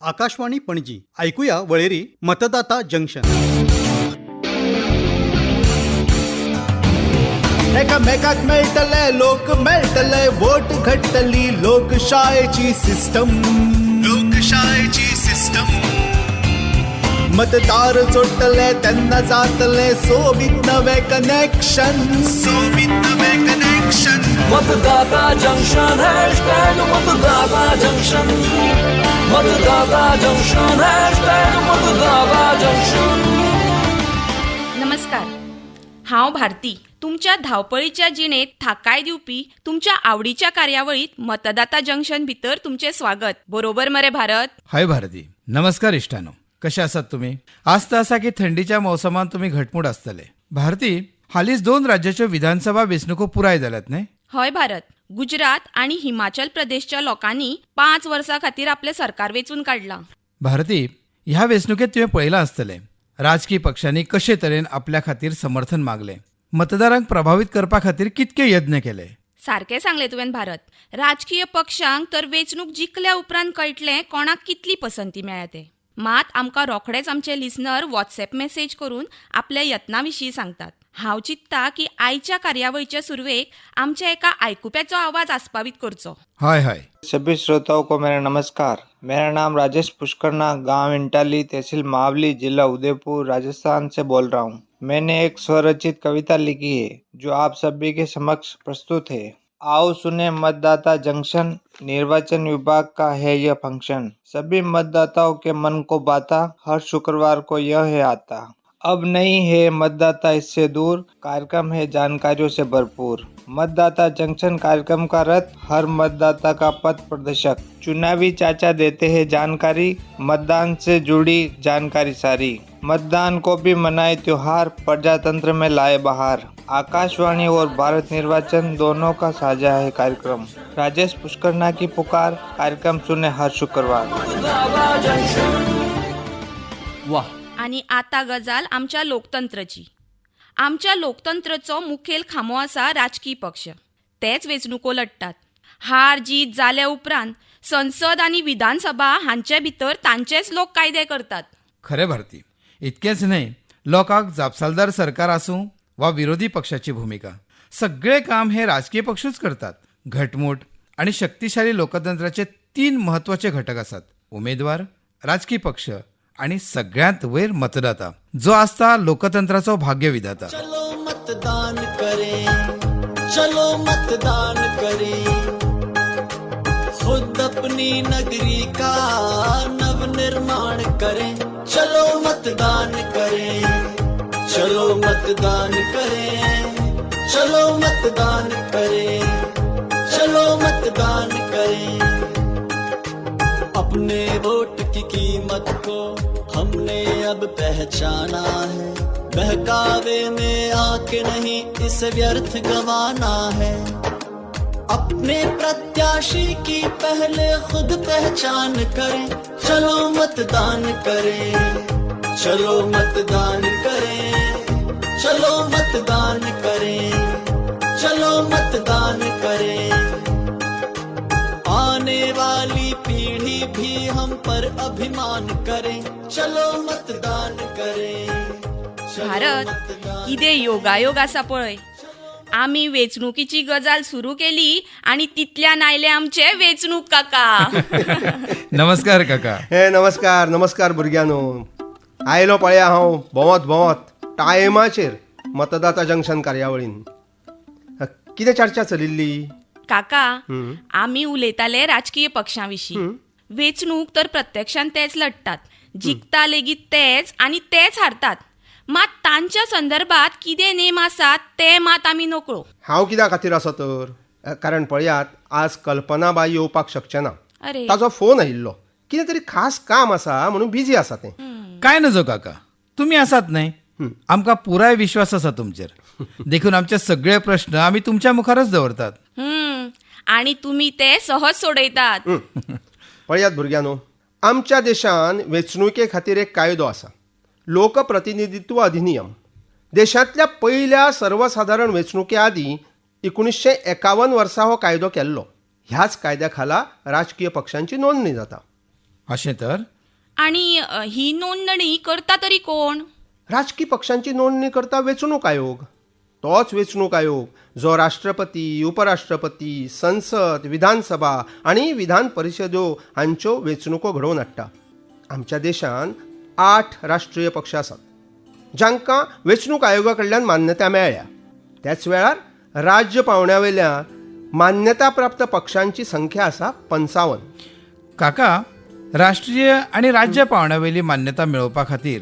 आकाशवाणी पणजी. ऐकूया वळेरी मतदाता जंक्शन. एकामेकाक मेळटले, लोक मेळटले, वोट घडटली लोकशायेची सिस्टम, लोकशायेची सिस्टम. मतदार जोडटले तेन्ना जातले सोबीत नवे कनेक्शन, सोबीत नवे कनेक्शन. मतदाता जंक्शन, हॅशटॅग मतदाता जंक्शन. मतदाता जंक्शन, हॅशटॅग मतदाता जंक्शन. नमस्कार, हांव भारती. तुमच्या धांवपळीच्या जिणेंत थाकाय दिवपी तुमच्या आवडीच्या कार्यावळीत मतदाता जंक्शन भितर तुमचें स्वागत. बरोबर मरे भारत? हय भारती. नमस्कार इश्टानो, कशे आसात तुमी? आस्त आसा की थंडीच्या मोसमांत तुमी घटमूट आसतले. भारती, हालींच दोन राज्याच्यो विधानसभा वेंचणुको पुराय जाल्यात न्हय? हय भारत, गुजरात आनी हिमाचल प्रदेशच्या लोकांनी 5 वर्सां खातीर आपलें सरकार वेंचून काडलां. भारती, ह्या वेंचणुकेत तुवें पळयलां आसतलें, राजकी पक्षांनी कशे तरेन आपल्या खातीर समर्थन मागलें, मतदारांक प्रभावीत करपा खातीर कितके यत्न केले. सारकें सांगलें तुवें भारत. राजकीय पक्षांक तर वेंचणूक जिखल्या उपरांत कळटलें कोणाक कितली पसंती मेळ्ळ्या तें. मात आमकां रोखडेच आमचे लिसनर वॉट्सएप मॅसेज करून आपल्या यत्ना विशीं सांगतात. हांव चिंतता की आयच्या कार्यावळीचे सुरवेक आमच्या एका आयकुप्याचो आवाज आस्पावीत करचो. हय हय. सभी श्रोताओं को मेरा नमस्कार. मेरा नाम राजेश पुष्करना, गांव इंटाली, तहसील मावली, जिला उदयपुर, राजस्थान से बोल रहा हूँ. मैंने एक स्वरचित कविता लिखी है जो आप सभी के समक्ष प्रस्तुत है. आओ सुने मतदाता जंक्शन, निर्वाचन विभाग का है यह फंक्शन. सभी मतदाताओं के मन को भाता, हर शुक्रवार को यह है आता. अब नहीं है मतदाता इससे दूर, कार्यक्रम है जानकारियों से भरपूर. मतदाता जंक्शन कार्यक्रम का रथ, हर मतदाता का पथ प्रदर्शक. चुनावी चाचा देते हैं जानकारी, मतदान से जुड़ी जानकारी सारी. मतदान को भी मनाए त्योहार, प्रजातंत्र में लाए बहार. आकाशवाणी और भारत निर्वाचन दोनों का साझा है कार्यक्रम. राजेश पुष्करना की पुकार, कार्यक्रम सुने हर शुक्रवार. वा. आनी आतां गजाल आमच्या लोकतंत्राची. आमच्या लोकतंत्राचो मुखेल खांबो आसा राजकी पक्ष. तेच वेंचणुको लडटात. हार जीत जाल्या उपरांत संसद आनी विधानसभा हांचे भितर तांचेच लोक कायदे करतात. खरें भारती. इतकेंच न्हय, लोकांक जापसालदार सरकार आसूं वा विरोधी पक्षाची भुमिका, सगळें काम हे राजकीय पक्षूच करतात. घटमूट आणि शक्तिशाली लोकतंत्राचे तीन महत्वाचे घटक आसात: उमेदवार, राजकी पक्ष आणि सगळ्यांत वयर मतदाता, जो आसता लोकतंत्राचो भाग्यविधाता. चलो मतदान करें, चलो मतदान करें, खुद अपनी नगरी का नव निर्माण करें. चलो मतदान करें, चलो मतदान करें, चलो मतदान करें, चलो मतदान करें. अपने वोट की कीमत को हमने अब पहचाना है, बहकावे में आके नहीं इसे व्यर्थ गवाना है. अपने प्रत्याशी की पहले खुद पहचान करें. चलो मतदान करें, चलो मतदान करें, चलो मतदान करें, चलो मतदान करें. आने वाली पीढ़ी भी हम पर अभिमान करे. चलो मतदान करें, चलो भारत, मतदान. कितें योगायोग आसा पळय, आमी वेंचणुकीची गजाल सुरू केली आनी तितल्यान आयले आमचे वेंचणूक काका. नमस्कार काका. हे नमस्कार, नमस्कार भुरग्यांनो. आयलो पळया हांव भोंवत भोंवत टायमाचेर मतदाता जंक्शन कार्यावळीन. कितें चर्चा चलिल्ली? काका, आमी उलयताले राजकीय पक्षां विशीं. वेंचणूक तर प्रत्यक्षान तेच लडटात, जिखता लेगीत तेच आनी तेच हारतात. मात तांच्या संदर्भात कितें नेम आसात ते मात आमी नकळो. हांव कित्या खातीर आसा तर कारण पळयात, आज कल्पनाबाई येवपाक शकचें ना. अरे. ताजो फोन आयिल्लो, कितें तरी खास काम आसा म्हणून बिजी आसा तें. काय नजो काका, तुमी आसात न्हय, आमकां पुराय विश्वास आसा तुमचेर. देखून आमचे सगळे प्रश्न आमी तुमच्या मुखारच दवरतात. आणि तुमी ते सहज सोडयतात. पळयात भुरग्यांनो, आमच्या देशान वेंचणुके खातीर एक कायदो आसा, लोकप्रतिनिधित्व अधिनियम. देशांतल्या पयल्या सर्वसाधारण वेंचणुके आदीं 1951 वर्सा हो कायदो केल्लो. ह्याच कायद्या खाला राजकीय पक्षांची नोंदणी जाता. अशें तर. आनी ही नोंदणी करता तरी कोण? राजकी पक्षांची नोंदणी करता वेंचणूक आयोग. तोच वेंचणूक आयोग जो राष्ट्रपती, उपराष्ट्रपती, संसद, विधानसभा आनी विधान परिशदो हांच्यो वेंचणुको घडोवन हाडटा. आमच्या देशांत 8 राष्ट्रीय पक्ष आसात जांकां वेंचणूक आयोगा कडल्यान मान्यता मेळ्ळ्या. त्याच वेळार राज्य पावंड्या वयल्या मान्यता प्राप्त पक्षांची संख्या आसा 55. काका, राष्ट्रीय आनी राज्य पावंड्या वयली मान्यता मेळोवपा खातीर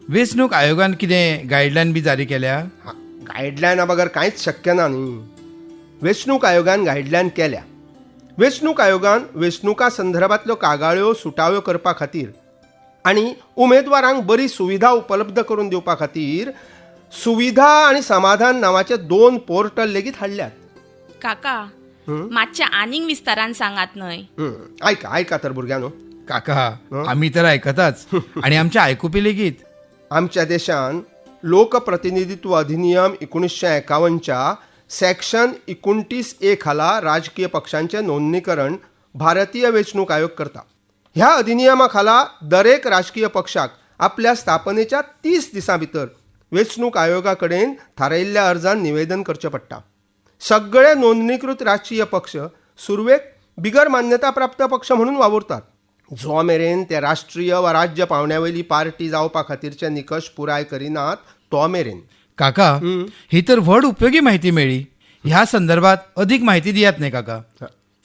वेंचणूक आयोगान कितें गायडलायन बी जारी केल्या? गायडलायना बगर कांयच शक्य ना न्ही. वेंचणूक आयोगान गायडलायन केल्या. वेंचणूक आयोगान वेंचणुका संदर्भांतल्यो कागाळ्यो सुटाव्यो करपा खातीर आनी उमेदवारांक बरी सुविधा उपलब्ध करून दिवपा खातीर सुविधा आनी समाधान नांवाचे 2 पोर्टल लेगीत हाडल्यात. काका, मातशें आनीक विस्तारान सांगात न्हय. आयका आयका तर भुरग्यांनो. काका, आमी तर आयकताच आनी आमचे आयकुपी लेगीत. आमच्या देशान लोकप्रतिनिधित्व अधिनियम 1951च्या सेक्शन 29A खाला राजकीय पक्षांचे नोंदणीकरण भारतीय वेंचणूक आयोग करता. ह्या अधिनियमा खाला दरेक राजकीय पक्षाक आपल्या स्थापनेच्या 30 दिसां भितर वेंचणूक आयोगा कडेन थारायिल्ल्या अर्जान निवेदन करचें पडटा. सगळे नोंदणीकृत राजकीय पक्ष सुरवेक बिगर मान्यता प्राप्त पक्ष म्हणून वावुरतात, जो मेरेन ते राष्ट्रीय वा राज्य पावंड्या वयली पार्टी जावपा खातीरचे निकश पुराय करिनात तो मेरेन. काका, ही तर व्हड उपयोगी माहिती मेळ्ळी. ह्या संदर्भात अदीक माहिती दियात न्हय काका.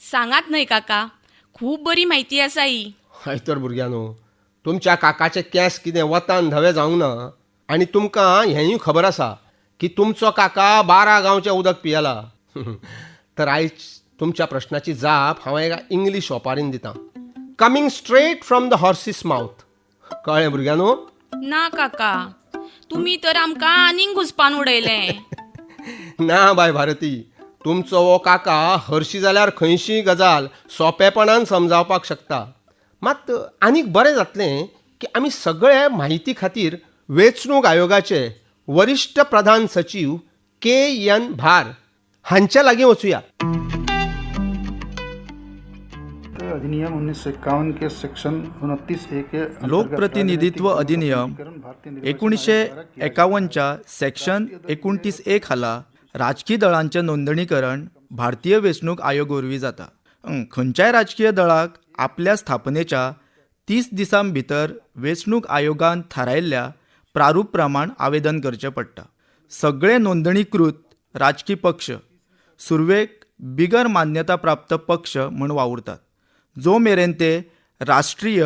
सांगात न्हय काका, खूब बरी माहिती आसा ही. हय तर भुरग्यांनो, तुमच्या काकाचे केंस कितें वतान धवे जावंक ना आनी तुमकां हेंय खबर आसा की तुमचो काका 12 गांवचें उदक पियेला. तर आयज तुमच्या प्रश्नाची जाप हांव एका इंग्लीश ओपारीन दितां. Coming straight from the horse's mouth. कळ्ळें भुरग्यांनो? ना काका, तुमी तर आमकां आनीक घुसपान उडयलें. ना बाय भारती, तुमचो हो काका हरशी जाल्यार खंयशीय गजाल सोंपेपणान समजावपाक शकता. मात आनीक बरें जातलें की आमी सगळे म्हायती खातीर वेंचणूक आयोगाचे वरिश्ठ प्रधान सचीव के.एन. भार हांच्या लागीं वचुया. अधिनियम 1951 के सेक्शन 29A के लोकप्रतिनिधित्व अधिनियम 1951च्या सेक्शन 29A खाला राजकी दळांचें नोंदणीकरण भारतीय वेंचणूक आयोग वरवीं जाता. खंयच्याय राजकीय दळाक आपल्या स्थापनेच्या 30 दिसां भितर वेंचणूक आयोगान थारायल्ल्या प्रारूप प्रमाण आवेदन करचें पडटा. सगळे नोंदणीकृत राजकी पक्ष सुरवेक बिगर मान्यता प्राप्त पक्ष म्हूण वावुरतात, जो मेरेन ते राष्ट्रीय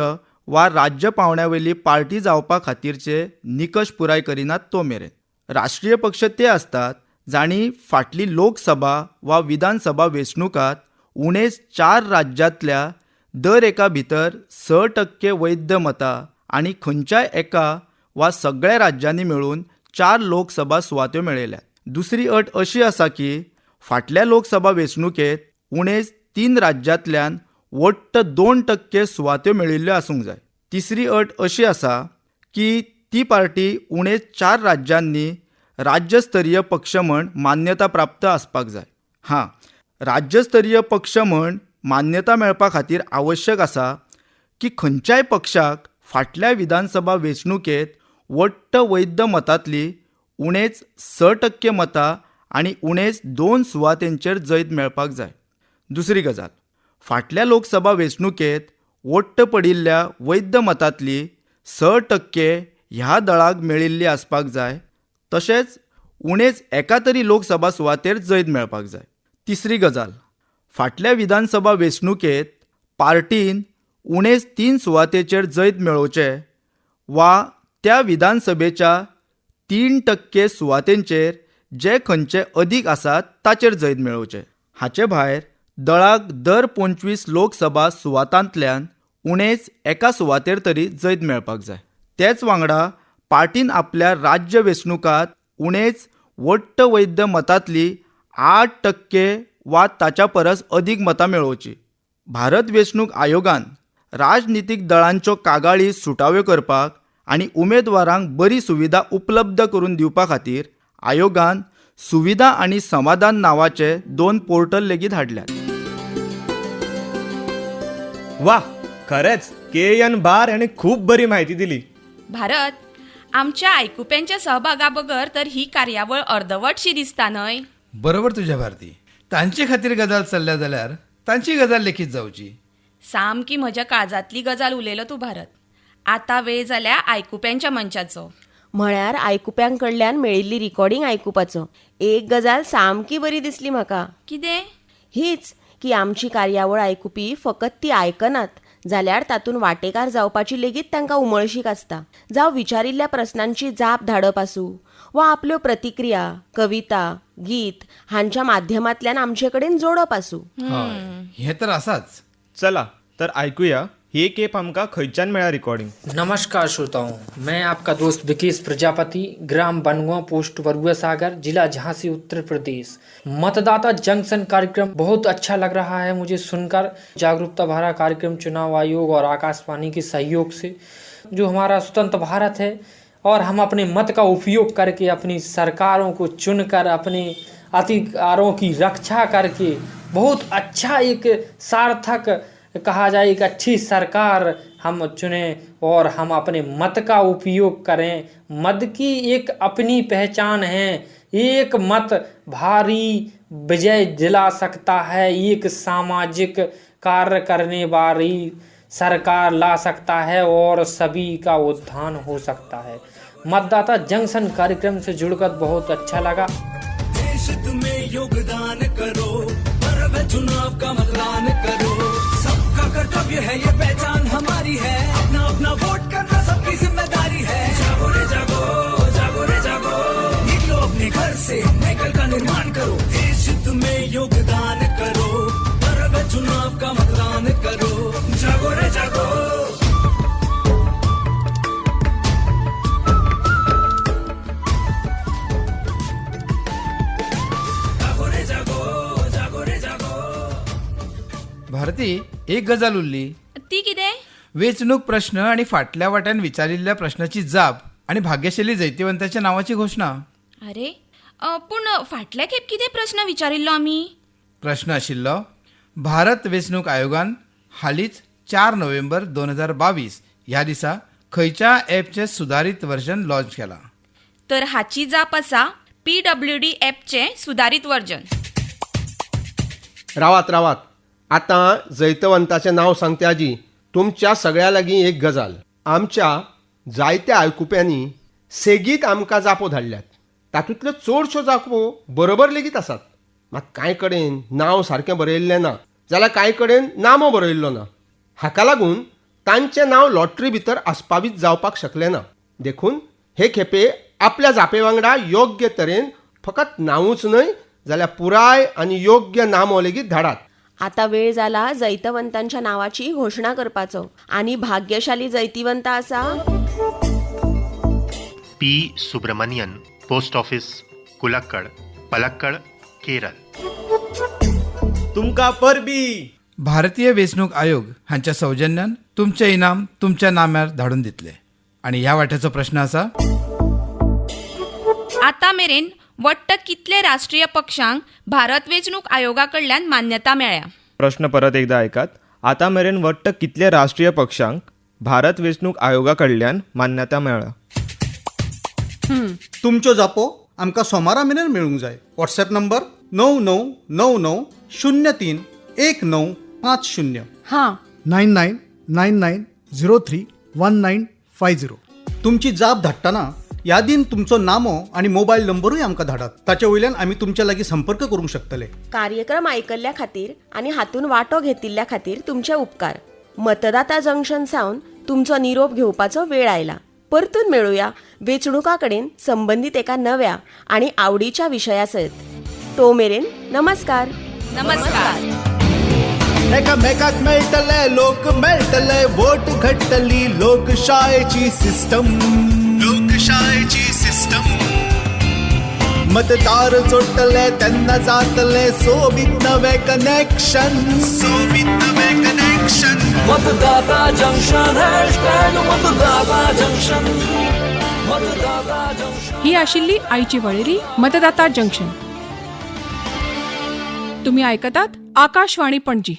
वा राज्य पावंड्या वयली पार्टी जावपा खातीरचे निकश पुराय करिनात तो मेरेन. राष्ट्रीय पक्ष ते आसतात जांणी फाटली लोकसभा वा विधानसभा वेंचणुकांत उणेच 4 राज्यांतल्या दर एका भितर 6% वैध मतां आनी खंयच्याय एका वा सगळ्या राज्यांनी मेळून 4 लोकसभा सुवात्यो मेळयल्यात. दुसरी अट अशी आसा की फाटल्या लोकसभा वेंचणुकेंत उणेच 3 राज्यांतल्यान वट्ट 2% सुवात्यो मेळिल्ल्यो आसूंक जाय. तिसरी अट अशी आसा की ती पार्टी उणेच 4 राज्यांनी राज्यस्तरीय पक्ष म्हण मान्यता प्राप्त आसपाक जाय. हां, राज्यस्तरीय पक्ष म्हण मान्यता मेळपा खातीर आवश्यक आसा की खंयच्याय पक्षाक फाटल्या विधानसभा वेंचणुकेंत वट्ट वैध मतांतली उणेच 6% मतां आनी उणेच 2 सुवातेंचेर जैत मेळपाक जाय. दुसरी गजाल, फाटल्या लोकसभा वेंचणुकेंत वट्ट पडिल्ल्या वैध मतांतली 6% ह्या दळाक मेळिल्ली आसपाक जाय, तशेंच उणेच एका तरी लोकसभा सुवातेर जैत मेळपाक जाय. तिसरी गजाल, फाटल्या विधानसभा वेंचणुकेंत पार्टीन उणेच 3 सुवातेचेर जैत मेळोवचें वा त्या विधानसभेच्या 3% सुवातेंचेर जे खंयचे अदीक आसात ताचेर जैत मेळोवचें. हाचे भायर दळाक दर 25 लोकसभा सुवातांतल्यान उणेच एका सुवातेर तरी जैत मेळपाक जाय. तेच वांगडा पार्टीन आपल्या राज्य वेंचणुकांत उणेच वट्ट वैध मतांतली 8% वा ताच्या परस अदीक मतां मेळोवची. भारत वेंचणूक आयोगान राजनितीक दळांच्यो कागाळी सुटाव्यो करपाक आनी उमेदवारांक बरी सुविधा उपलब्ध करून दिवपा खातीर आयोगान सुविधा आनी समाधान नांवाचे 2 पोर्टल लेगीत हाडल्यात. वा, खरेंच के एन बार हाणें खूब बरी म्हायती दिली. भारत, आमच्या आयकुप्यांच्या सहभागा बगर तर ही कार्यावळ अर्दवटशी दिसता न्हय? बरोबर तुझ्या भारती. तांचे खातीर गजाल चल्ल्या जाल्यार तांची गजाल लेखीत जावची. सामकी म्हज्या काळजांतली गजाल उलयलो तूं भारत. आतां वेळ जाल्या आयकुप्यांच्या मंचाचो, म्हळ्यार आयकुप्यां कडल्यान मेळिल्ली रिकॉर्डिंग आयकुपाचो. एक गजाल सामकी बरी दिसली म्हाका. कितें? हीच की आमची कार्यावळ आयकुपी फकत ती आयकनात, जाल्यार तातूंत वांटेकार जावपाची लेगीत तांकां उमळशीक आसता. जावं विचारिल्ल्या प्रस्नांची जाप धाडप आसूं वा आपल्यो प्रतिक्रिया कविता, गीत हांच्या माध्यमांतल्यान आमचे कडेन जोडप आसूं. हय, हें तर आसाच. चला तर आयकुया हे खेप आमकां खंयच्यान मेळ्ळा रिकॉर्डिंग. नमस्कार श्रोताओं, मैं आपका दोस्त विकेश प्रजापति, ग्राम बनगुआ, पोस्ट बरुआ सागर, जिला झांसी, उत्तर प्रदेश। मतदाता जंक्शन कार्यक्रम बहुत अच्छा लग रहा है मुझे सुनकर। जागरूकता भरा कार्यक्रम चुनाव आयोग और आकाशवाणी के सहयोग से, जो हमारा स्वतंत्र भारत है और हम अपने मत का उपयोग करके अपनी सरकारों को चुनकर, अपने अधिकारों की रक्षा करके बहुत अच्छा, एक सार्थक कहा जाए, एक अच्छी सरकार हम चुनें और हम अपने मत का उपयोग करें। मत की एक अपनी पहचान है। एक मत भारी विजय दिला सकता है, एक सामाजिक कार्य करने वाली सरकार ला सकता है और सभी का उत्थान हो सकता है। मतदाता जंक्शन कार्यक्रम से जुड़कर बहुत अच्छा लगा। देश में योगदान करो, पर्व चुनाव का मतदान करो। सबका कर्तव्य है, ये पहचान हमारी है। अपना अपना वोट करना सबकी जिम्मेदारी है। जागो रे जागो, जागो रे जागो, निकलो अपने घर से, नए कल का निर्माण करो। देश में योगदान करो, पर्व चुनाव का मतदान करो। जागो रे जागो। जागो रे जागो, जागो रे जागो। भारती, एक गजाल उरली. ती कितें? वेंचणूक प्रश्न आनी फाटल्या वाट्यान विचारिल्ल्या प्रश्नाची जाप आनी भाग्यशाली जैतिवंताच्या नांवाची घोशणा. अरे, पूण फाटल्या खेप कितें प्रस्न विचारिल्लो आमी? प्रश्न आशिल्लो, भारत वेंचणूक आयोगान हालींच 4 नोव्हेंबर 2022 ह्या दिसा खंयच्या ॲपचें सुदारीत वर्जन लॉन्च केलां? तर हाची जाप आसा पीडब्ल्यूडी ॲपचें सुदारीत वर्जन. रावात रावात, आतां जैतवंताचें नांव सांगते आजी तुमच्या सगळ्या लागीं एक गजाल. आमच्या जायत्या आयकुप्यांनी सेगीत आमकां जापो धाडल्यात. तातूंतल्यो चडश्यो जापो बरोबर लेगीत आसात. मात कांय कडेन नांव सारकें बरयल्लें ना, जाल्यार कांय कडेन नामो बरयल्लो ना. हाका लागून तांचें नांव लॉटरी भितर आस्पावीत जावपाक शकलें ना. देखून हे खेपे आपल्या जापे वांगडा योग्य तरेन फकत नांवूच न्हय, जाल्यार पुराय आनी योग्य नामो लेगीत धाडात. आता वेळ जाला जैतवंतांच्या नावाची घोशणा करपाचो आनी भाग्यशाली जैतिवंत आसा P Subramanian, post office, Kulakkad, Palakkad, Kerala. तुमकां परबी. भारतीय वेंचणूक आयोग हांच्या सौजन्यान तुमचें इनाम तुमच्या नाम्यार धाडून दितले. आनी ह्या वाट्याचो प्रश्न आसा, आतां मेरेन वट्ट कितले राष्ट्रीय पक्षांक भारत वेंचणूक आयोगा कडल्यान मान्यता मेळ्ळ्या? प्रश्न परत एकदा आयकात. आतां मेरेन वट्ट कितले राष्ट्रीय पक्षांक भारत वेंचणूक आयोगा कडल्यान मान्यता मेळ्ळा? तुमच्यो जापो आमकां सोमारा मेरेन मेळूंक जाय. WhatsApp number 9999031950. हां. 9999031950. तुमची जाप धाडटना यादीन तुमचो नामो आनी मोबायल नंबरूय आमकां धाडात. ताचे वयल्यान आमी तुमच्या लागीं संपर्क करूंक शकतले. कार्यक्रम आयकल्ल्या खातीर आनी हातून वांटो घेतिल्ल्या खातीर तुमचे उपकार. मतदाता जंक्शन सावन तुमचो निरोप घेवपाचो वेळ आयला. परतून मेळुया वेंचणुका कडेन संबंदीत एका नव्या आनी आवडीच्या विशया सयत. तो मेरेन नमस्कार. नमस्कार. एकामेकाक मेळटले, लोक मेळटले, वोट घडटली लोकशायेची सिस्टम, लोकशायेची सिस्टम. मतदार जोडटले तेन्ना जातले सोबीत नवे कनेक्शन, सोबीत नवे कनेक्शन. मतदाता जंक्शन, हॅशटॅग मतदाता जंक्शन, मतदाता जंक्शन. ही आशिल्ली आयची वळेरी मतदाता जंक्शन. तुम्ही ऐकतात आकाशवाणी पणजी.